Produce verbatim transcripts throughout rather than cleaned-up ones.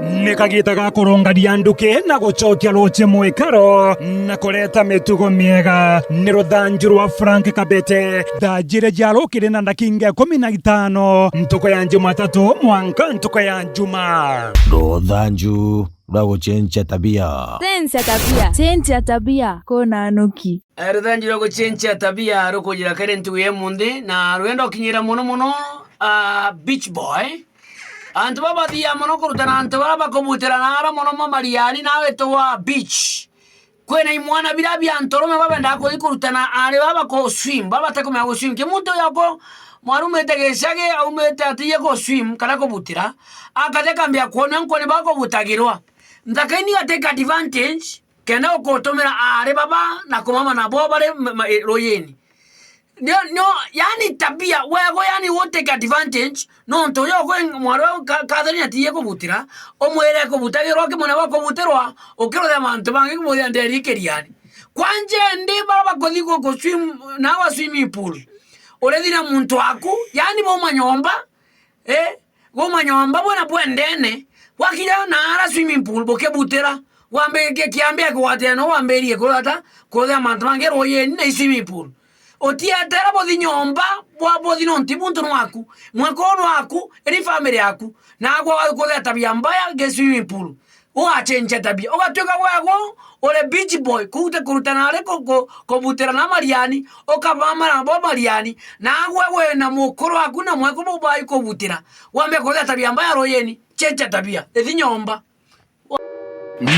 Ni kagiita ga kurungania nduki na gucokia ruuji mwikaro na kureta mitugo miega. Ni ruthanju rwa Frank Kabete. Thaa jiiri cia rukiri na ndakinga ikumi na itano, ntuku ya Jumatatu mwanka ntuku ya Juma. Ruthanju rwa gucenjia tabia. Cenjia tabia. Cenjia tabia. Kuna nuki. Eh, ruthanju rwa gucenjia tabia rukujira kiri ntuku ya munthi, na rwenda ukinyira mono mono, ah, beach boy. Antu babathia mono kurutana antu bara bakubutira na ara mono mamariani na witwa beach. Kwina imwana bira bia anturume babendaga kuthi kurutana ari baba ku swim, baba batakumenya ku swim. Kimuntu uyu ako mwarumite gicagi, aumite atiye ku swim kana kubutira, akathi akambia kwona nkoni bakubutagirwa. Nthaka ini ga take advantage, kenda gukutumira ari baba na kumama nabo bari ma-, ma-, ruyini. Nio, nio, yani tabia, wego yani u take advantage, nontu uyu kwi mwarwe ka-, Catherine atiye kubutira, umwire kubutagirwa kimwe na bakubutirwa, ukiruthia mantu bangi kubuthia nderi kiriani. Kwanja ndi bara bakuthi ku, ku swim, na wa swimming pool. Urethi na muntu waku, yani boma nyomba, eh, goma nyomba bwena bwendene, bwakinya na ara swimming pool bukibutira, wambirie kiambia kugwatira no wambirie kurata, kuthia mantu mangi ruyini na i swimming pool. Utietera buthi nyomba, bwa buthi nontu muntu nwaku, mwekuru nwaku, iri family yaku, na agwa kuthia tabia mbaya ngi swimming pool. Ugachenja tabia, ugatuika gwego uri beach boy, kuu ti kurutana ari ku-, ku-, kubutira na mariani, ukabamara nabo mariani, nagwe wina mukuru waku na mweku bubai kubutira, wambe kuthia tabia mbaya ruyini, chenja tabia, ithi nyomba.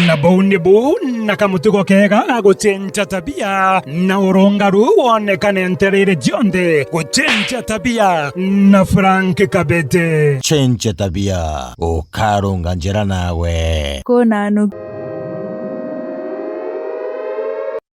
Na buu ni buu na kamutugo kega ga guchenja tabia, na urungaru wonekane ntereere cionthe. Guchenja tabia na Frank Kabete. Chenja tabia, ukarunga njira nawe. Kuna nuki.